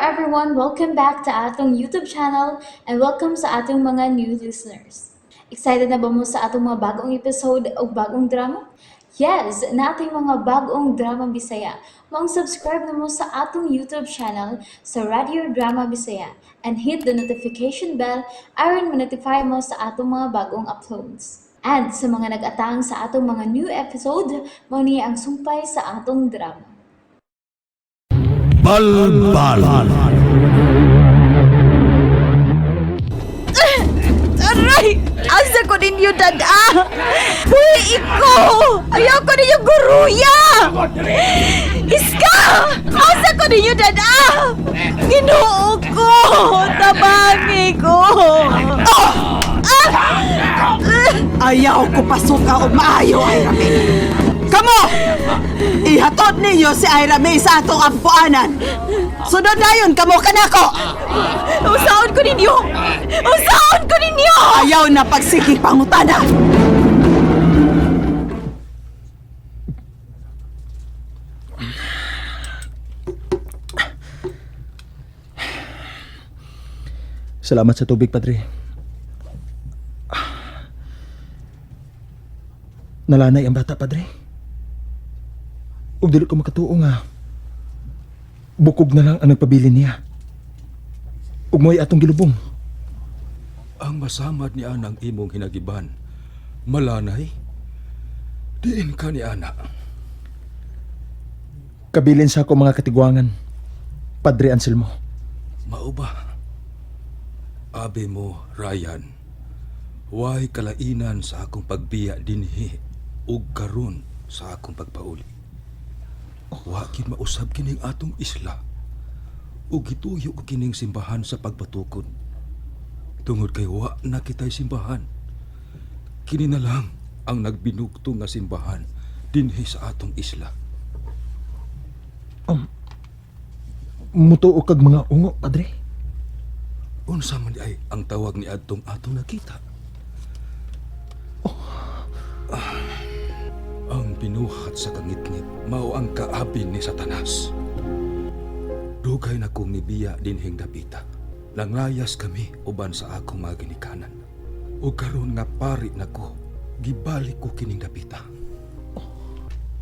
everyone! Welcome back to atong YouTube channel and welcome sa atong mga new listeners. Excited na ba mo sa atong mga bagong episode o bagong drama? Yes, nating mga bagong drama Bisaya. Maong subscribe na mo sa atong YouTube channel sa Radio Drama Bisaya and hit the notification bell aron ma-notify mo sa atong mga bagong uploads. And sa mga nag-atang sa atong mga new episode, mao ni ang sumpay sa atong drama. Balbal. Aray! Asa ko ninyo, dada? Uy, iko! Ayaw ko ninyo guruya! Iska! Asa ko ninyo, dada? Ginoo ko! Tabangi ko! Ayaw ko pasuka og maayo, Ira May. Kamo! Ihatod ninyo si Ira May sa atong ampuanan. Sunod dayon kamo kanako. Usaon ko ninyo! Usaon ko ninyo! Ayaw na pagsige pangutana. Salamat sa tubig, Padre. Nalanay ang bata, Padre. Ug dili ko makatuo nga. Bukog na lang ang nagpabilin niya. Ug mo'y atong gilubong. Ang masamad ni anang imong hinagiban, malanay, diin ka ni ana. Kabilin sa ako mga katigwangan. Padre Anselmo. Mao ba? Abi mo, Ryan, way kalainan sa akong pagbiya dinhi ug karon sa akong pagpauli. Wa gid mausab kining atong isla ug gituyo ko kining simbahan sa pagpatukod. Tungod kay wa na kitay simbahan. Kini na lang ang nagbinugtong nga simbahan dinhi sa atong isla. Mutuo kag mga ungo, Padre. Unsa man di ay ang tawag ni adtong atong nakita? Ah, ang binuhat sa kangitngit mao ang kaabi ni Satanas. Dugay na kong nibiya dinhing dapita. Langlayas kami uban sa akong mga ginikanan. Ug karon nga pari nako, gibalik ko kining dapita.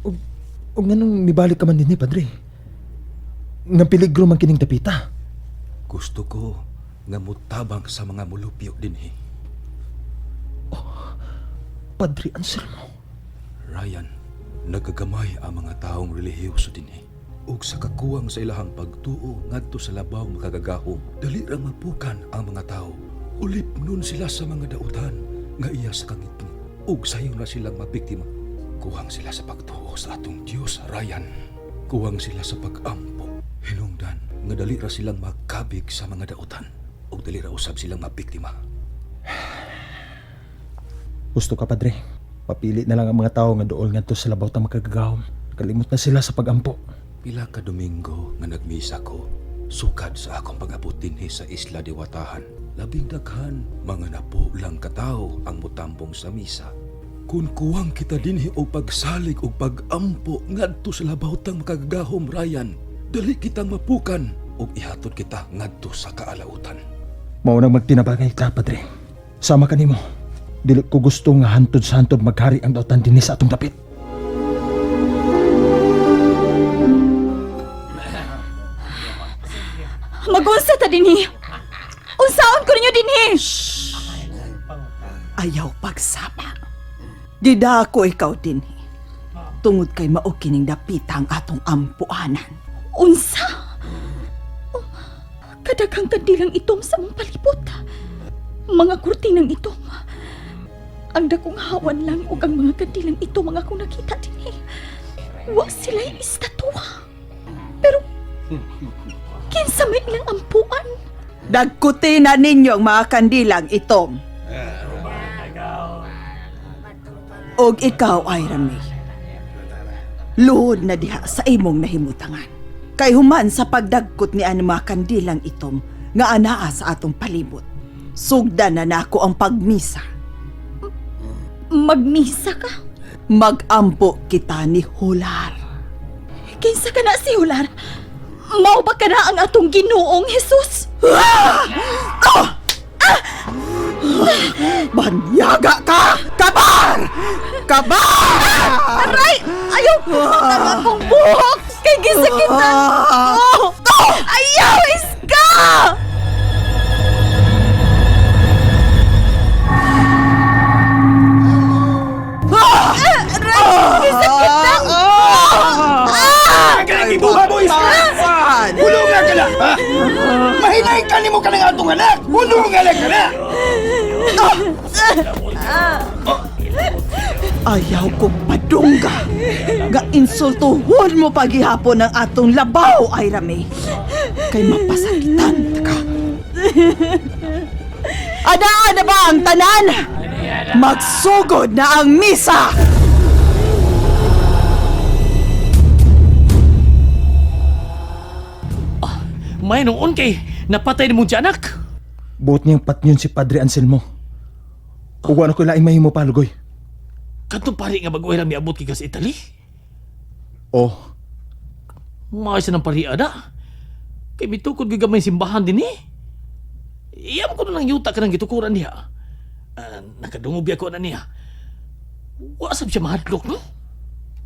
Ug ug nganong mibalik ka man dinhi, Padre? Nga peligro man kining dapita. Gusto ko nga mutabang sa mga mulupyo dinhi. Padre Anselmo. Ryan, nagagamay ang mga taong relihiyoso dinhi. Ug sa kakuwang sa ilahang pagtuo ngadto sa labaw makagagahom, dali ra mapukan ang mga tao. Ulip nun sila sa mga dautan nga iya sa kangitngit. Ug sayo na silang mabiktima. Kuwang sila sa pagtuo sa atong Dios, Ryan. Kuwang sila sa pag-ampo. Hinungdan nga dali ra silang makabig sa mga dautan ug dali ra usab silang mabiktima. Gusto ka, Padre. Papili na lang ang mga tao nga dool ngadto sa labaw ta makagagahom. Kalimot na sila sa pagampo. Pila ka Domingo nga nagmisa ko, sukad sa akong pag-abot dinhi sa Isla de Watahan. Labing daghan, mga napo lang katawo ang mutambong sa misa. Kung kuwang kita dinhi og pagsalig og pagampo ngadto sa labaw tang makagagahom, Ryan, dali kitang mapukan ug ihatod kita ngadto sa kaalautan. Mao nang magtinabangay ka, Padre. Sama ka nimo. Dili ko gusto nga hantod sa hantod maghari ang dautan dinhi sa atong dapit. Magunsa ta dinhi! Unsaon ko ninyo dinhi! Ayaw pagsapa. Gidako ikaw dinhi. Tungod kay mao kining dapita ang atong ampuanan. Unsa? Oh, kadaghang kandilang itom sa mong palibot. Mga kurtinang itom. Ang dakong hawan lang ug ang mga kandilang itom ang akong nakita dinhi. Wa sila'y estatwa. Pero kinsa may ilang ampuan? Dagkuti na ninyo ang mga kandilang itom. Og ikaw, Ira May. Luhod na diha sa imong nahimutangan. Kay human sa pagdagkot ni ang mga kandilang itom nga anaa sa atong palibot. Sugdan na nako ang pagmisa. Magmisa ka? Magampo kita ni Hular. Kinsa ka na si Hular? Mao ba kana ang atong Ginoong Hesus? Banyaga ka! Kabar! Kabar! Aray! Ayaw! Ang akong buhok! Kay gisakitan ko! Ayaw! Iska! Aray! Gisakitan ko! Kaya ibuha mo isa! Hulunga ka na! Ha? Mahinay ka nimo ka ng atong anak! Hulunga lang ka na! Ayaw kong padungga! Nga insultuhon mo pagihapon ang atong labaw, ay Rami. Kay mapasakitan ta ka. Adaan na ba ang tanan? Magsugod na ang misa! May noon kay napatay ni mong tiyanak. Buot niyang patnyon si Padre Anselmo. Ug wa na ko'y laing mahimo pa, Lugoy. Katong pari nga bago ra miabot kay sa Italy. Oh, Maayos na ng pari ada. Kay mitukod gyud gamay simbahan din eh. Iyam ko na ng yuta ka ng gitukuran niya. Ah, nakadungog biya ko na niya. Wa sab siya mahadlok no?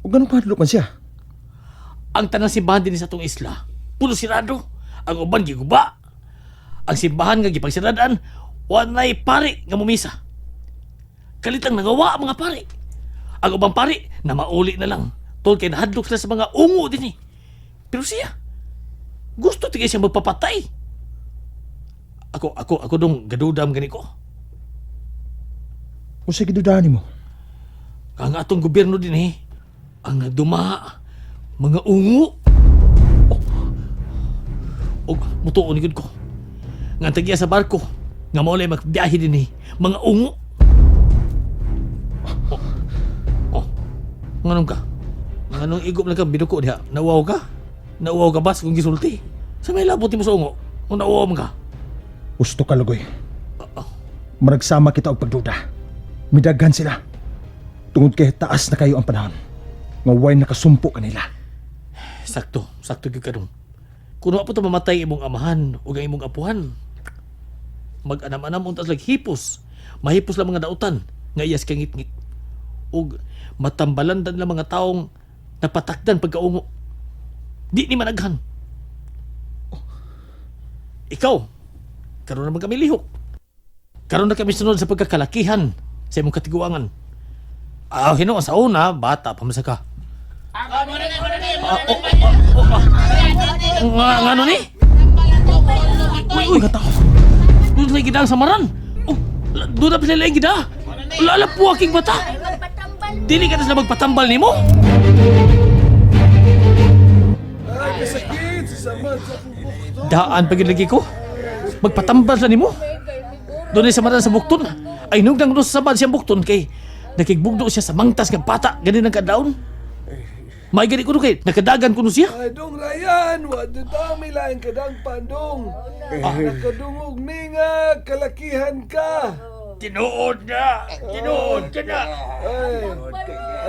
ug ganun kahadlok man siya. Ang tanang simbahan din sa atong isla, puno sirado. Ang uban giguba. Ang simbahan nga gipagsiradan, wanay pari nga mumisa. Kalitang nangawa ang mga pari. Ang ubang pari, na mauli na lang. Tol kay nahadlok sila sa mga ungo din eh. Pero siya, gusto tigay siya magpapatay. Ako dong gadudam gani ko. Unsa gidudahan nimo? Ang atong gobyerno din eh, ang nagduma, mga ungo. Oh. Og mutuon ni gud ko. Nga ang tagya sa barko, nga maulay magbiyahe din eh, mga ungo. Oh. Oh. Nganong ka? Nganong igop lang ka binuko diha? Nauwaw ka? Nauwaw ka ba sa kung gisulti? Sa may labot nimo sa ungo, kung nauwaw man ka. Gusto ka, Lugoy. Maragsama kita og pagduda. Midaghan sila. Tungod kay taas na kayo ang panahon. Nga way nakasumpo kanila. Sakto, sakto gyud ka dong. Kuno pa to mamatay imong amahan ug ang imong apuhan. Mag-anam-anam unta sila hipos. Mahipos lang mga dautan nga iyas kang ngitngit. Ug matambalan dan lang mga taong napatakdan pagkaungo. Di ni managhan. Ikaw, karon naman kami lihok. Karon na kami sunod sa pagkakalakihan sa imong katiguangan. Ah, hinuon sa una, bata pa man sa ka. Ah, oh, oh, oh, ah. Nga, nga ano ni? Uy, uy. Mga tao. Doon sila gida ang samaran. Oh, doon na sila gida. Lala po aking bata. Dili ka na sila magpatambal nimo. Daan pag lagi ko. Magpatambal sila nimo. Doon ay samaran sa bukton. Ay nung nang sa samad siyang bukton kay nakigbugdo siya sa mangtas ng bata. Ganin ang kadaon. May gani ko kay nakadagan ko no siya. Ay, dong Ryan, wa dami lain kadang pandong. Nakadungog ni nga kalakihan ka. Tinuod na! Tinuod ka na! Ay,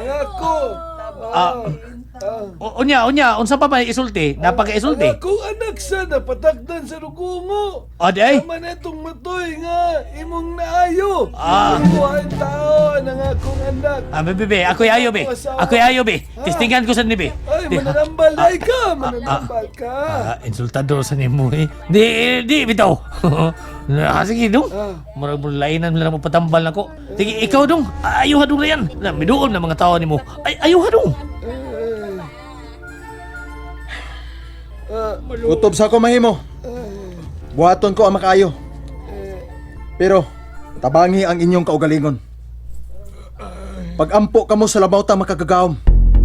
ang ako. Ah, unya, unya, unsa pa may isulti? Napaka-isulti. Ang akong anak sa napatakdan sa rugungo. O, di ay. Tama na itong matoy nga imong naayo. Ah. Buhay taon ang akong anak. Ah, be, be, ako'y ayo, be. Ako'y ayo, be. Testingan ko sa ni, be. Ay, mananambal ay ka, mananambal ka. Ah, insultado sa nimo eh. Di, di, bitaw. Ah, sige, dong. Murag mo lainan mo lang mo patambal nako. Sige, ikaw dong. Ayaw ha dong na yan. Na, miduol na mga tao nimo. Ay, ayaw ha dong. Utob sa ako mahimo. Buhaton ko ang makaayo. Pero tabangi ang inyong kaugalingon. Pagampo kamo sa labaw ta makagagahom.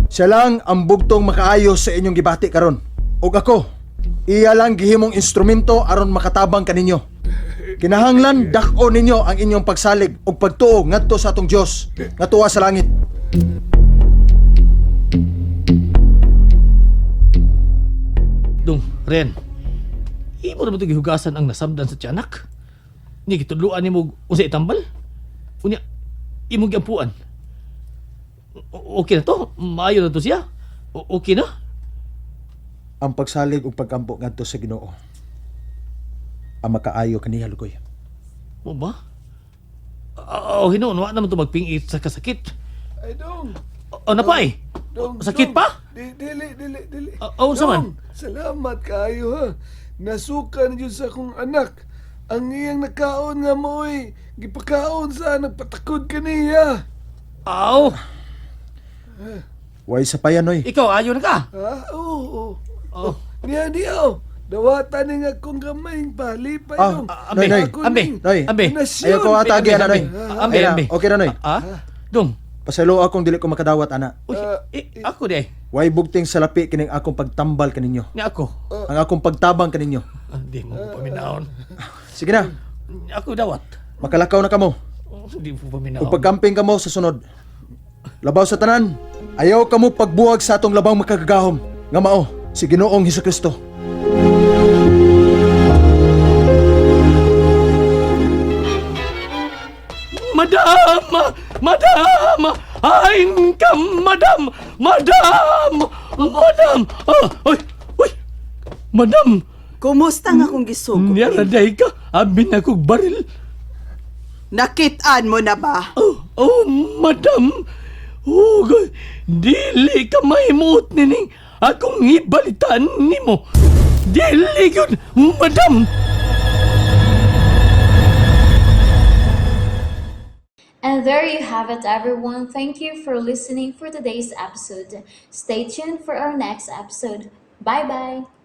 Siya lang ang bugtong makaayo sa inyong gibati karon. Ug ako, iya lang gihimong instrumento aron makatabang kaninyo. Kinahanglan dak-o ninyo ang inyong pagsalig ug pagtuo ngadto sa atong Dios nga tuwa sa langit. Dong, Ren. Imo na ba ito gihugasan ang nasamdan sa tiyanak? Ni gitudluan nimo unsa itambal? Unya, imong giampuan. Okay na to? Maayo na to siya? Okay na? Ang pagsalig ug pagkampo ngadto sa Ginoo ang makaayo kaniya, Lugoy. Mo ba? Oh, hinuon wa naman to magpingit sa kasakit. Ay, dong. O na pa eh. Dong, Sakit dong. pa? Di, dili, dili, dili. Ah, oh, unsa man? Dong, salamat kaayo ha. Nasuka na jud sa akong anak. Ang iyang nakaon nga mo'y gipakaon sa nagpatakod kaniya. Aw, Way sa payanoy. ikaw ayo na ka. Ha? Oo, oo. Oh. Niya niya oh. Dawatan ni nga akong gamay palipay Ah, dong. Ambe, Noy, Noy. Ako ambe, ning Noy. ambe. nasyon. Ayaw ko atagi ana, Noy. Ambe, Ay na, ambe. Okay ra, Noy. Ah? Dong. Pasaylo akong dili ko makadawat ana. Uy, eh, ako di. Way bugting sa lapi kining akong pagtambal kaninyo. Nga ako. Ang akong pagtabang kaninyo. Ah, di mo ko paminahon. Sige na, Ako dawat. makalakaw na kamo. Oh, di mo paminahon. Ug pagkamping kamo sa sunod. Labaw sa tanan, ayaw kamo pagbuwag sa atong labang makagagahom nga mao si Ginoong Hesukristo. Madam! Madam! I'm come, madam! Madam! Madam! Ah, oy, oy! Madam! Kumusta nga kung gisugo? Niya day ka. Abi na kog baril. Nakitaan mo na ba? Oh, oh, madam! Oh, dili ka mahimuot nining akong ibalitaan nimo. Dili yun, madam! And there you have it, everyone. Thank you for listening for today's episode. Stay tuned for our next episode. Bye bye.